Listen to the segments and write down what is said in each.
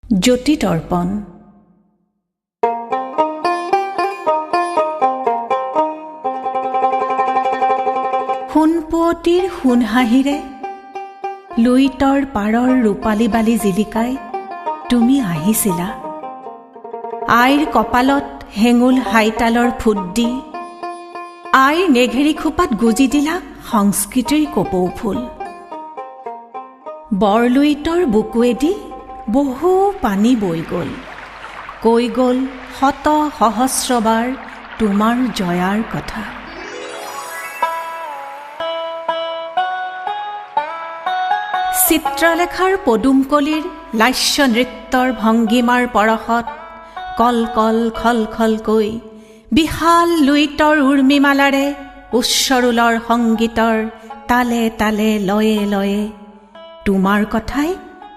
জ্যোতি তৰ্পণ। সোণপুৱতিৰ সোণহাঁহিৰে লুইতৰ পাৰৰ ৰূপালী বালি জিলিকাই তুমি আহিছিলা। আইৰ কপালত হেঙুল হাইতালৰ ফুট দি আইৰ নেঘেৰি খোপাত গুজি দিলা সংস্কৃতিৰ কপৌ ফুল। বৰলুইতৰ বুকুৱেদি বহু পানী বৈ গ'ল, কৈ গ'ল শত সহস্ৰবাৰ তোমাৰ জয়াৰ কথা। চিত্ৰলেখাৰ পদুমকলিৰ লাস্য নৃত্যৰ ভংগীমাৰ পৰশত কল কল খল খলকৈ বিশাল লুইতৰ উৰ্মিমালাৰে উচ্চৰুলৰ সংগীতৰ তালে তালে লয়ে লয়ে তোমাৰ কথাই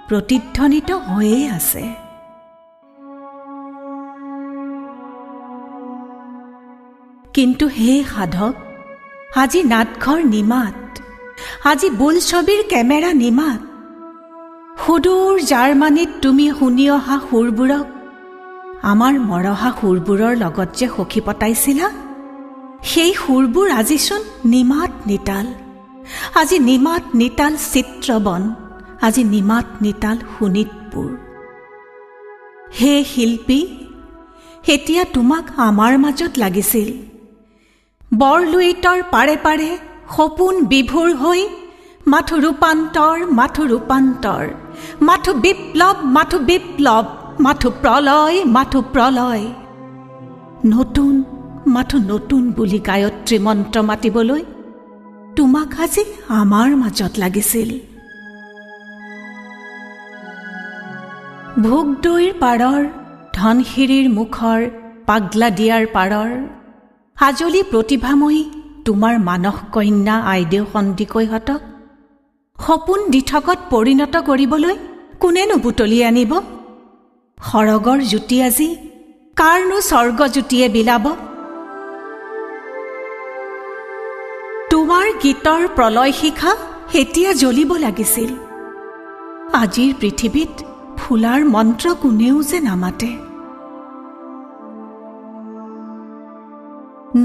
প্ৰতিধ্বনিত হৈয়ে আছে। কিন্তু হে সাধক, আজি নাটঘৰ নিমাত, আজি বোলছবিৰ কেমেৰা নিমাত। সুদূৰ জাৰ্মানীত তুমি শুনি অহা সুৰবোৰক আমাৰ মৰহা সুৰবোৰৰ লগত যে সখী পতাইছিলা, সেই সুৰবোৰ আজিচোন নিমাত নিতাল। আজি নিমাত নিতাল চিত্ৰবন, আজি নিমাত নিতাল শোণিতপুৰ। হে শিল্পী, এতিয়া তোমাক আমাৰ মাজত লাগিছিল। বৰলুইতৰ পাৰে পাৰে সপোন বিভোৰ হৈ মাথো ৰূপান্তৰ, মাথো ৰূপান্তৰ, মাথো বিপ্লৱ, মাথো বিপ্লৱ, মাথো প্ৰলয়, মাথো প্ৰলয়, নতুন মাথো নতুন বুলি গায়ত্ৰী মন্ত্ৰ মাতিবলৈ তোমাক আজি আমাৰ মাজত লাগিছিল। ভোগদৈৰ পাৰৰ, ধনশিৰিৰ মুখৰ, পাগলা দিয়াৰ পাৰৰ আজলি প্ৰতিভাময়ী তোমাৰ মানস কন্যা আইদেউ সন্দিকৈহঁতক সপোন দিঠকত পৰিণত কৰিবলৈ কোনেনো বুটলি আনিব? সৰগৰ জ্যোতি আজি কাৰনো স্বৰ্গজ্যোতিয়ে বিলাব? তোমাৰ গীতৰ প্ৰলয় শিখা এতিয়া জ্বলিব লাগিছিল। আজিৰ পৃথিৱীত ফুলাৰ মন্ত্ৰ কোনেও যে নামাতে।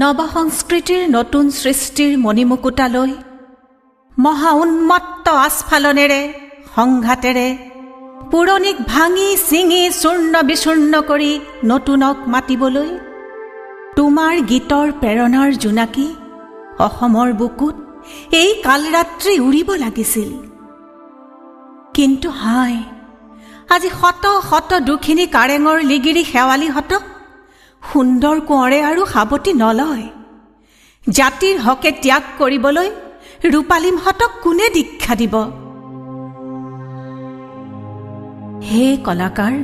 নৱসংস্কৃতিৰ নতুন সৃষ্টিৰ মণিমুকুতালৈ মহা উন্মত্ত আস্ফালনেৰে, সংঘাতেৰে পুৰণিক ভাঙি ছিঙি চূৰ্ণ বিচূৰ্ণ কৰি নতুনক মাতিবলৈ তোমাৰ গীতৰ প্ৰেৰণাৰ জোনাকী অসমৰ বুকুত এই কালৰাত্ৰি উৰিব লাগিছিল। কিন্তু হায়, আজি শত শত দুখিনী কাৰেঙৰ লিগিৰি শেৱালিহঁতক সুন্দৰ কোঁৱৰে আৰু সাৱটি নলয়। জাতিৰ হকে ত্যাগ কৰিবলৈ ৰূপালীমহঁতক কোনে দীক্ষা দিব? হে কলাকাৰ,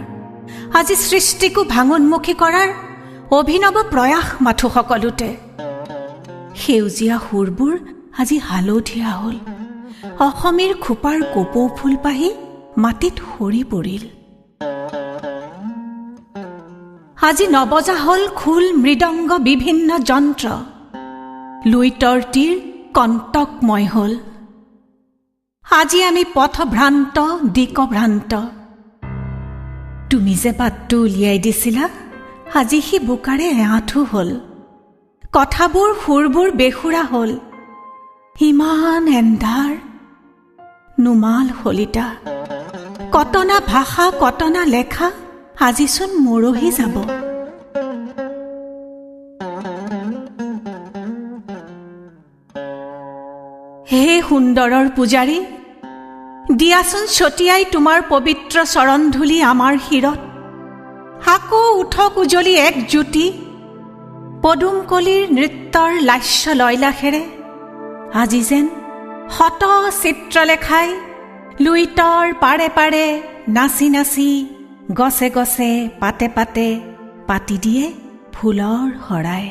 আজি সৃষ্টিকো ভাঙোন্মুখী কৰাৰ অভিনৱ প্ৰয়াস মাথো সকলোতে। সেউজীয়া সুৰবোৰ আজি হালধীয়া হ'ল, অসমীৰ খোপাৰ কপৌ ফুল পাহি মাটিত সৰি পৰিল। আজি নবজা হ'ল খোল মৃদংগ বিভিন্ন যন্ত্ৰ, লুইতৰ তীৰ কণ্টকময় হ'ল। আজি আমি পথভ্ৰান্ত, দিকভ্ৰান্ত। তুমি যে বাটটো উলিয়াই দিছিলা, আজি সি বোকাৰে এআঁঠু হ'ল। কথাবোৰ সুৰবোৰ বেসুৰা হ'ল। ইমান এন্ধাৰ, নোমাল শলিতা, কটনা ভাষা কটনা লেখা আজিচোন মৰহি যাব। হে সুন্দৰৰ পূজাৰী, দিয়াচোন ছটিয়াই তোমাৰ পবিত্ৰ চৰণ ধূলি আমাৰ শিৰত। আকৌ উঠক উজলি এক জ্যোতি, পদুমকলিৰ নৃত্যৰ লাস্য লয়লাসেৰে আজি যেন শত চিত্ৰলেখাই লুইতৰ পাৰে পাৰে নাচি নাচি গছে গছে পাতে পাতে পাতি দিয়ে ফুলৰ শৰাই।